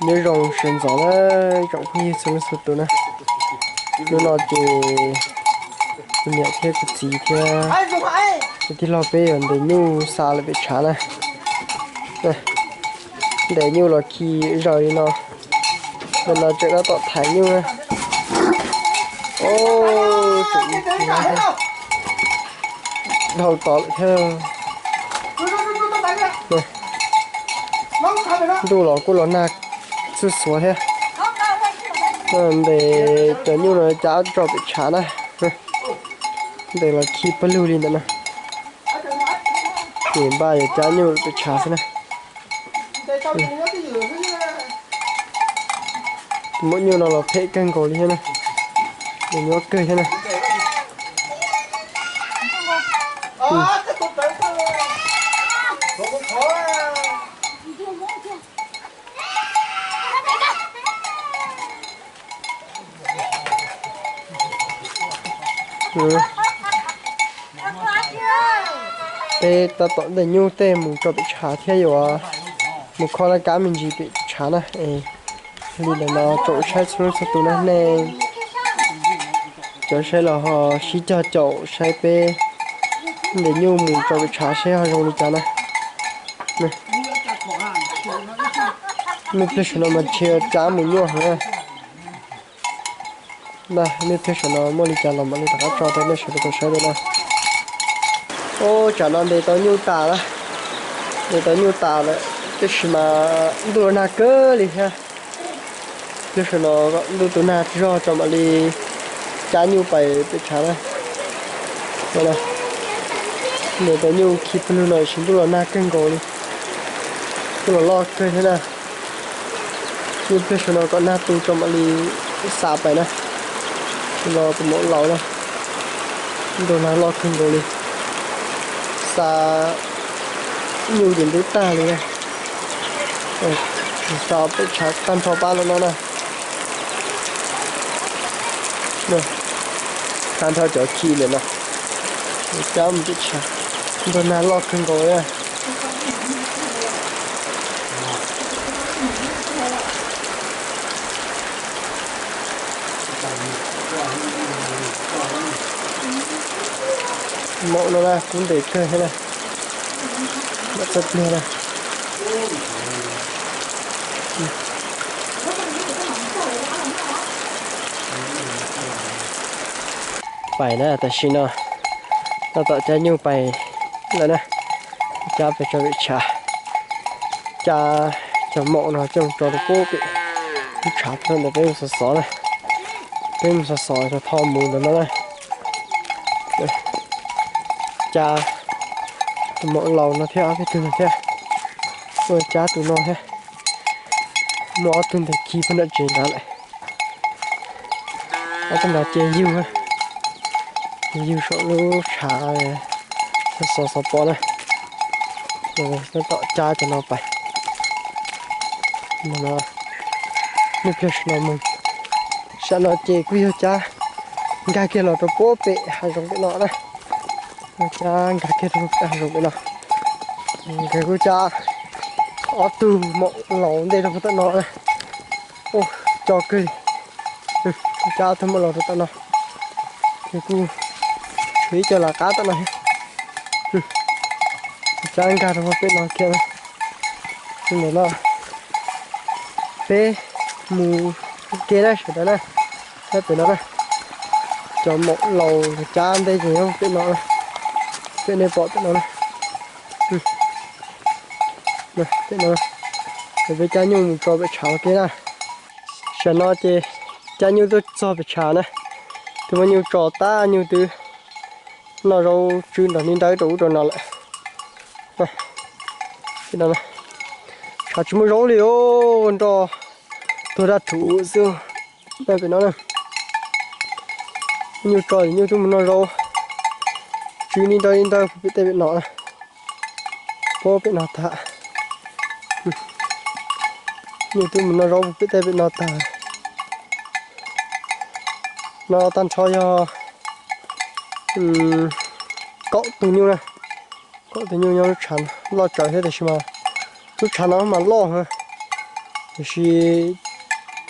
Nyob zoo sawv ntxov na, tsoom phooj ywg txhua leej txhua tus na. Hnub no ces kuv niam thiab kuv txiv thiab kuv tij laug peb yuav ntes nyuj xa lawm pem tshav na. Ntes nyuj los khi zaws li no, ntawm no tseem tab tom thaiv nyuj na. Dhau tod lawm thiab. Ntuj los kuj los nag txhwj xuav thiab. Ntes cov nyuj no cab tso pem tshav na. Ntes los khi pawg lug li ntawm no. Ces npaj yuav cab nyuj pem tshav xwb na. Tus maum nyuj no los phem kawg nkaus li thiab na. Nws nyuaj kawg thiab na. Peb tab tom ntes nyuj tej mus tso pem tshav thiab yuav mus kho laj kab me ntsis pem tshav na. Li ntawm no tsoom saib txhua leej txhua tus na, nej cov saib los ho sib cog caum saib peb ntes nyuj mus tso pem tshav seb ho zoo li cas na. Niaj pliag saum no mas tsis cab mus nyuaj heev na. Niaj pliag saum no muaj li cas los mam li rov qab tso rau nej sawv daws tau saib dua na. Ub, tsam no ntes tau nyuj tas lawm, ntes tau nyuj tas lawm tab sis mas ntuj los nag kawg li thiab. Pliag saum no ntuj tus nag zog tso mam li cab nyuj pais pem tshav na. Ntes tau nyuj khi pawg lug no tab sis ntuj los nag kawg nkaus li, ntuj los loj kawg thiab na. Niaj pliag saum no kom nag tu tso mam li xa pais na. Saum no tus maum laus na, ntuj nag loj kawg nkaus li, xa nyuj ces ntub tag li na. Xa pem tshav tag nrho pab no no na. Tag nrho cov khi ntawm no, cab mus pem tshav, ntuj nag loj kawg nkaus li. Maum no na kub ntev kawg thiab na, mam txawj pliag na. Pais na, tam sim no tab tom cab nyuj pais lawm na, cab pais tso pem tshav, cab cov maum no coj tso rau pem lub tshav ntawm peb mus xov xov na, peb mus xov xov tho mus ntawm no na. Cab tus maum laus no thiab ob peb tug no thiab, cab tus no thiab, muaj ob tug ntawd khi pem nram tsev nrad lawm. Ob tug nrad ces yug, ces yug saum lub tshav xov xov pov na, tab tom cab cov no pais. Niaj pliag saum no mus, saum no ces kuj yog cab nkag kiag los rau puag pem hav zoov pem no na. Cab nkag kiag rau pem hav zoov pem no, nkawd kuj cab ob tug maum laus ntej rau puag tom no na. Ub, co kawg li. Cab ob tug maum laus rau tom no, ces kuj tshuav ib co lawv qab tom no thiab. Cab nkag rau puag pem no kiag na. Ntawm no peb mus ua ke na sawv daws na, pem no na. Cov maum laus cab ntej ces nyob pem no, pem nej pom pem no na. Pem no, peb cab nyuj mus tso pem tshav ua ke na. Tam no ces cab nyuj tuaj txog pem tshav na. Tus maum nyuj tso tag nyuj twb noj zaub tswb nrog ni ntawd rau ub rau no lawm. Tshav tsis muaj zaub li os, nroj tuag daj rhuv xwb. Pem no na, nyuj tso nyuj twb mus noj zaub tswb ni ntawd ni ntawd puag pem tej pem no na. Puag pem no tag. Nyuj twb mus noj zaub puag pem tej pem no tag. No tag nrho yog kaum tus nyuj na. Kaum tus nyuj nyob lub tshav loj tsawv thiab tiam sis mas lub tshav no mas loj heev. Tiam sis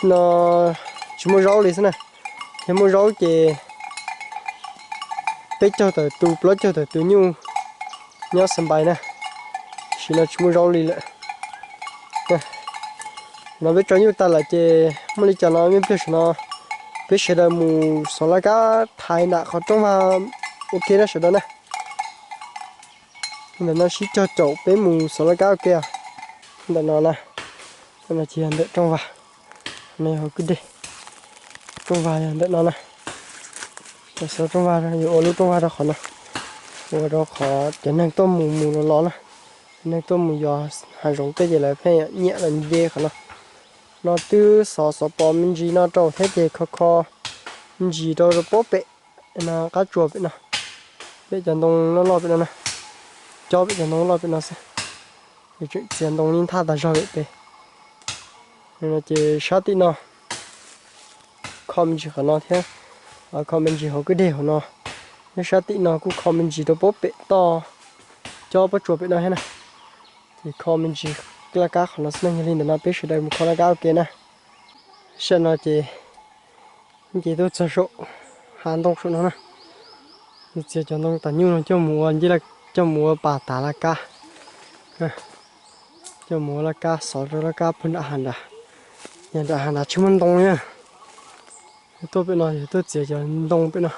no tsis muaj zaub li xwb na. Yog muaj zaub ces peb caug tawm tus plaub caug tawm tus nyuj nyob Xas Npais na. Tiam sis no tsis muaj zaub li lawm. No peb tso nyuj tas lawm ces muaj li cas no nyob pliag saum no peb sawv daws mus xov laj kab thaiv nram qhov rooj vag ua ke na sawv daws na. Ntawm no sib cog caum peb mus xov laj kab ua ke. Ntawm no na, no ces yog ntawm rooj vag, no yog hauv kwj deg. Rooj vag yog ntawm no na. Xov rooj vag, yuav ua lub rooj vag rau qhov no, ua rau qhov cov neeg tuaj mus mus los los na. Cov neeg tuaj mus yos hav zoov tej ces lawv pheej nyiam los nce qhov no. No twb xov xov pos me ntsis no rau thiab ces kho kho me ntsis rau rau pob pem no qab tsuas pem no. Pem cov ntoo loj loj pem no na, cob pem cov ntoo loj pem no xwb. Tseem txiav ntoo li nthaj tas zog pem pem. No ces sab tim no kho me ntsis qhov no thiab, kho me ntsis hauv kwj deg hauv no, thiab sab tim no kuj kho me ntsis rau pob pem toj, cob pob tsuas pem no thiab na. Ces kho me ntsis laj kab qhov no xwb na, yog li ntawm no peb sawv daws mus kho laj kab ua ke na. Sab no ces ces tuaj txog saum hav ntoo saum no na. Txiav cov ntoo tas nyuj no coj mus ua, coj mus ua pas tav laj kab, coj mus ua laj kab xov rau laj kab puag nram hav nrad. Yog nram hav nrad tsis muaj ntoo li na. Tuaj pem no yog tuaj txiav cov ntoo pem no,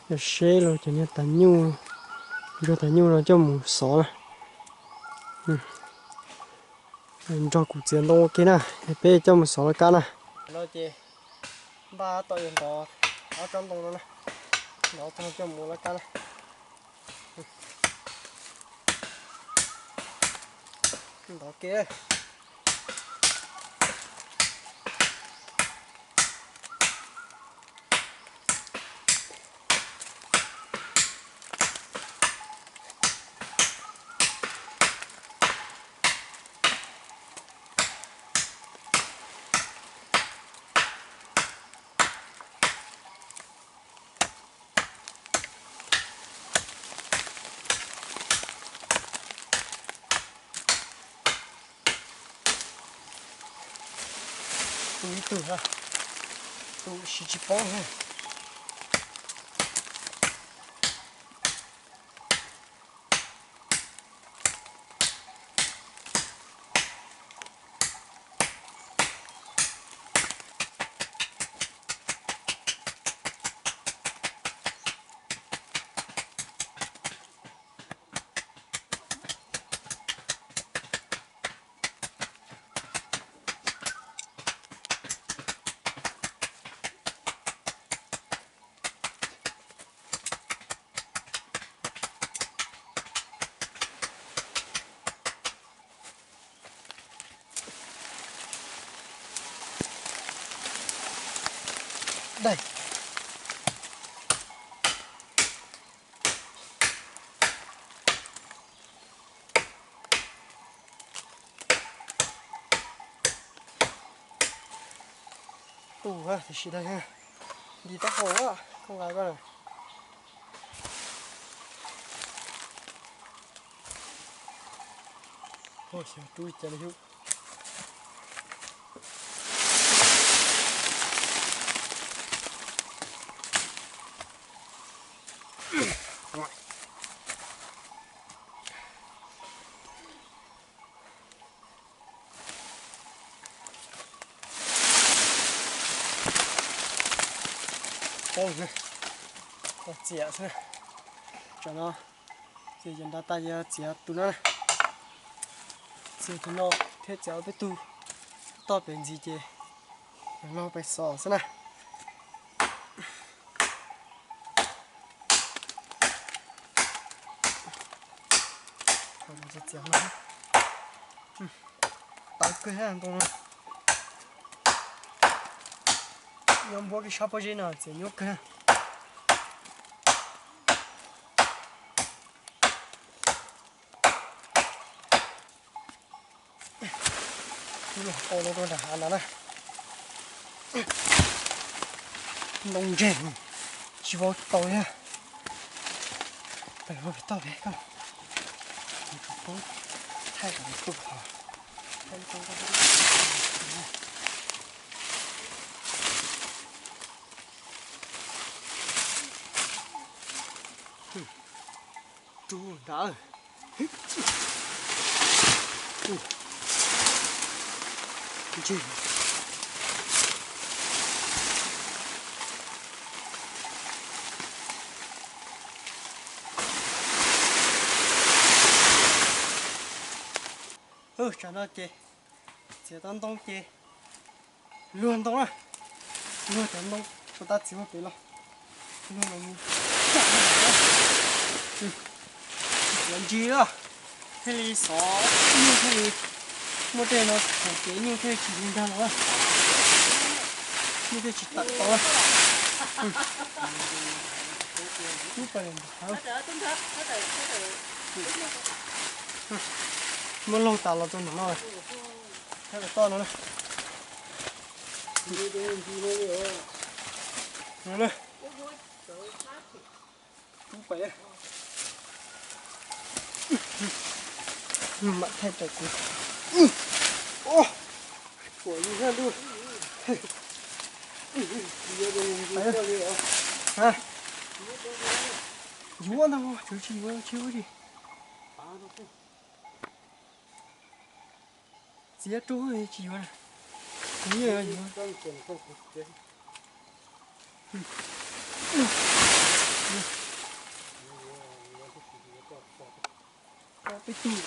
yog seb los cov niag tas nyuj, ntsuag tas nyuj no coj mus xov na. Nrog kuv txiav ntoo ua ke na, peb coj mus xov laj kab na. No ces npaj tau yog ntov ob tsob ntoo no na, ntov tag coj mus laj kab na. Ntov ke. Tu ib tug, tu siv tsis paub. Dai. Tu, tiam sis nti taub hau koj nqa koj na. Ua xyov rub li cas li. Txias xwb. Tsam no txias cov nrad tas ces txiav tus no na. Txias tus no thiab txiav ob peb tug toj pem ntxiv ces no pem xov xwb na. Tawv kawg ntoo no. Nyob npuab peb sab pob zeb no txias nyuaj kawg. Ib los qau no rau nram hav ntawd na. Ntoo ntseg, tsis vau tau thiab. Pem ua pem toj pem koj. Thaij kom tu hov. Rub nrad. Tsam no ces txiav tau ntoo ces luag ntoo na, luag cov ntoo puas tab txiv muab pem los, luag los mus txiav ntsis na, thiaj li xov nyuj thiaj li muaj tej no, thaum kev nyuj thiaj tsis ntag los, nyuj thiaj tsis tawm tau. Muab laug tas los rau nram no, toj no na. Mam thaij rau kuv. Yuav ntag, tsis yuav tsis. Txiav rau tsis yuav, kuv yeej yuav. Peb tug.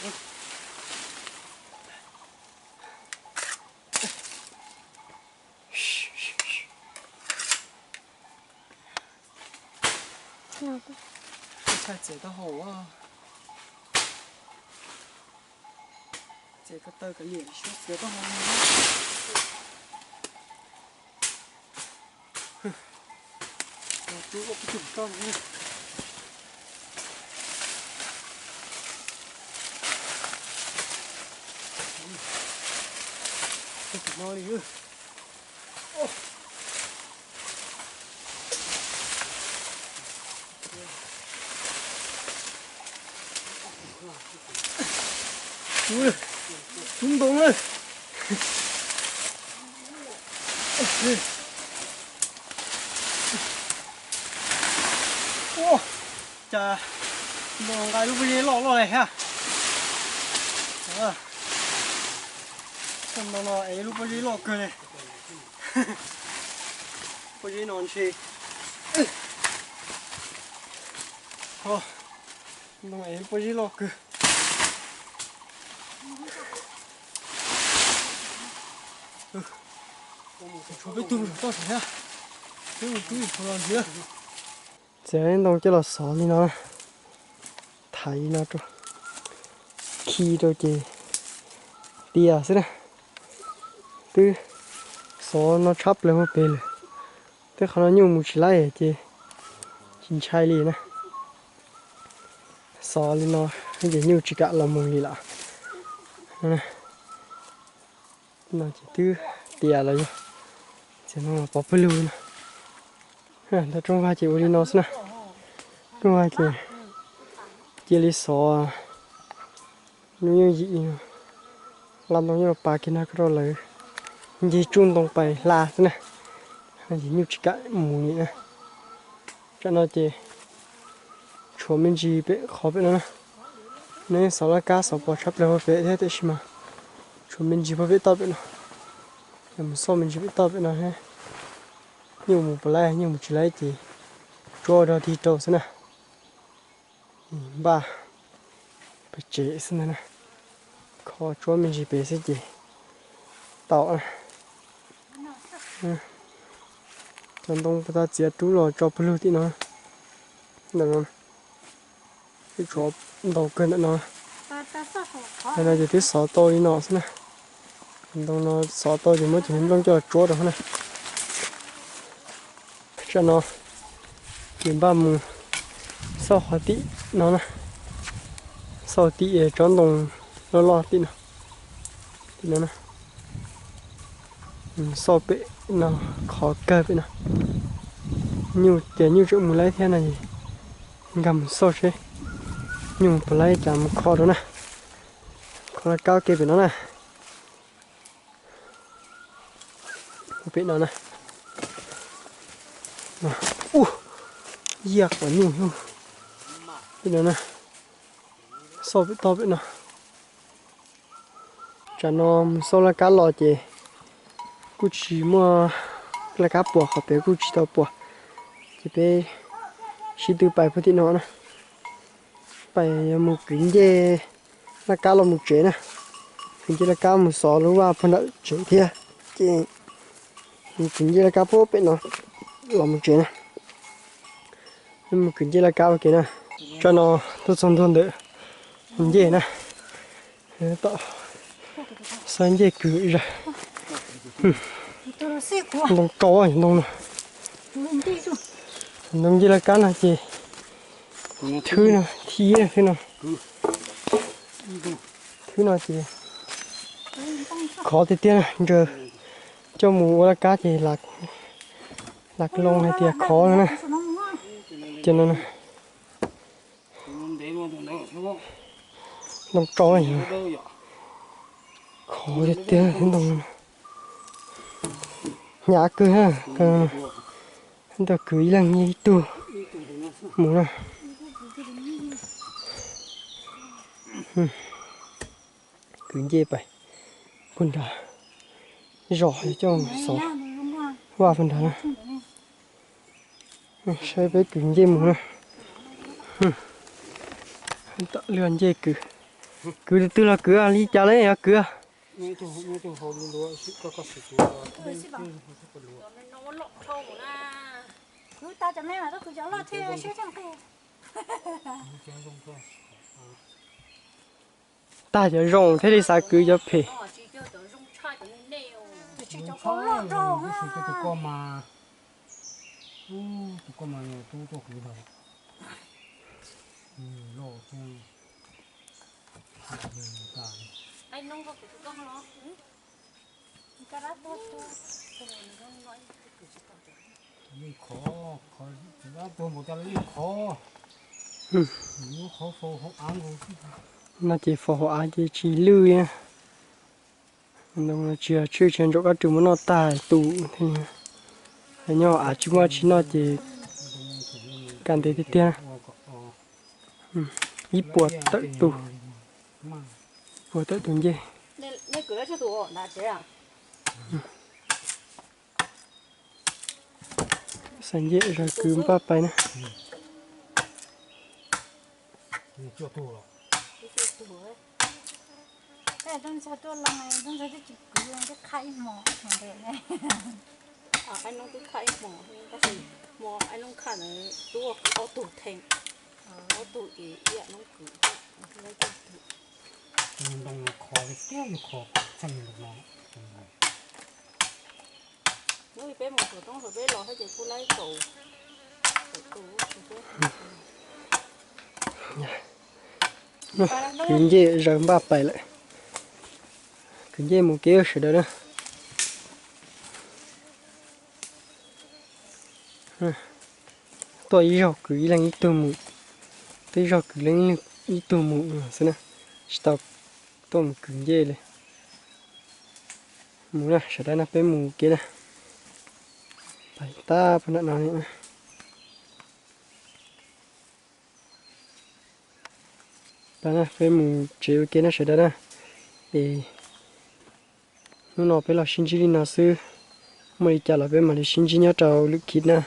Txhais txiav tau hauv, txiav ko taw kav liam txiav tau hauv. Cub ntoo na. Ua cas nqa lub pob zeb loj loj li thiab. Ua no no es lub pob zeb loj kawg li. Pob zeb no ntshe, no es pob zeb loj kawg. Tshuav peb tug toj thiab, peb mus rub ib qho los ntxiv. Txiav ntoo coj los xov li no, thaiv li no rau, khi rau ces tias xwb na. Twb xov no tshab plaws hauv pes lawm, twb qhov no nyuj mus tsis laib ces tsis ntshai li na. Xov li no ces nyuj tsis kam los mus li lawm. No ces twb tias los yog txiav no los pov pawg lug no. Ntawm rooj vag ces ua li no xwb na. Rooj vag ces cia li xov, nyuj yooj yim, hla ntoo nyob rau pas kiag no rau lawv, nce tsuj ntoo pais hla xwb na. Ces nyuj tsis kam mus li na. Tsam no ces tshuav me ntsis pem qhov pem no na. Neb xov laj kab xov pos tshab plaws hauv pem thiab tiam sis mas tshuav me ntsis puag pem toj pem no. Mus xauj me ntsis pem toj pem no thiab. Nyuj mus puas laib, nyuj mus tsis laib ces tsuab ua dog dig rau xwb na. Npaj pem tsev xwb ntag na. Kho tsuab me ntsis pem xwb ces tau. Cov ntoo puag ta txiav rub los tso pawg lug tim no. Ntawm no twb tshuav ntau kawg ntawm no. Ntawm no ces twb xov tau li no xwb na. Ntoo no xov tau ces muab cov nplooj coj los tsuab rau na. Tsam no ces npaj mus xauj qhov tim no na, xauj tim tsob ntoo loj loj tim no, tim no na. Xauj pem no, qhov kawg pem no. Nyuj tias nyuj tseem mus laib thiab no es nkag mus xauj seb nyuj puas laib cas mus kho rau na. Kho laj kab ke pem no na. Pem no na. Ub, yaj qos nyuj pem no na. Xauj pem toj pem no. Tsam no mus xauj laj kab los ces kuj tsis muaj laj kab puas, qhov pem kuj tsis tau puas. Ces peb sib tw pais puag tim no na. Pais yuav mus kwv ncej laj kab los mus tsev na. Kwv ncej laj kab mus xov lub vaj puag nram tsev thiab. Ces mus kwv ncej laj kab puag pem no los mus tsev na. Mus kwv ncej laj kab ua ke na. Tsam no tuaj txog ntua ntawm ncej na. Tom xav ncej kwv zag. Ntoo rau ntoo no. Ntoo ncej laj kab no ces thwb no, thib ib thwb no. Thwb no ces khov tiag tiag na, ntsawg coj mus ua laj kab ces lam loo hais tias khov no na. Ces no na. Ntoo rau khov tiag tiag ntoo. Hnyav kawg, ntawd kwv ib leeg nyiag ib tug mus na. Kwv ncej pais puag nrad, zos coj xov vaj puag nrad na. Saib peb kwv ncej mus na. Tom lwaj ncej kwv. Kwv tus twg los kwv li cas los yuav kwv. Tag cov zoo thiaj li xav kwv cov phem. No ces faus hauv av ces tsis lwj. Ntoo no tsis yog tswj, tsis yog ntsaum kab rwg muab noj tag tu thiaj li. Nyob av tsis muaj tsis noj ces kaj ntev tiag tiag. Ib puas tawm tus, puas tawm tus ncej. Xav ncej zog kwv npaj pais na. Tab sis hmo Aib Noob Khaj ntawd twb ob tug theej, ob tug ces ib yam Noob Kwm thiab. Ntoo no kho tiag tiag, kho txheej no. Hnub peb mus xov tooj, peb los thiab ces kuj laib kaum, kaum tus. Kwv ncej zaws npaj pais lawm. Kwv ncej mus kev sawv daws na. Tuaj ib zaug kwv ib leeg ib tug mus, tuaj ib zaug kwv ib leeg ib tug mus xwb na, tsis tau tuaj mus kwv ncej li. Mus na sawv daws na, peb mus kev na. Pais tab pag nram no na. Peb mus tsev ua ke na sawv daws na. Es hnub no peb los sib ntsib li no xwb, muaj li cas los peb mam li sib ntsib nyob rau lwm khib na.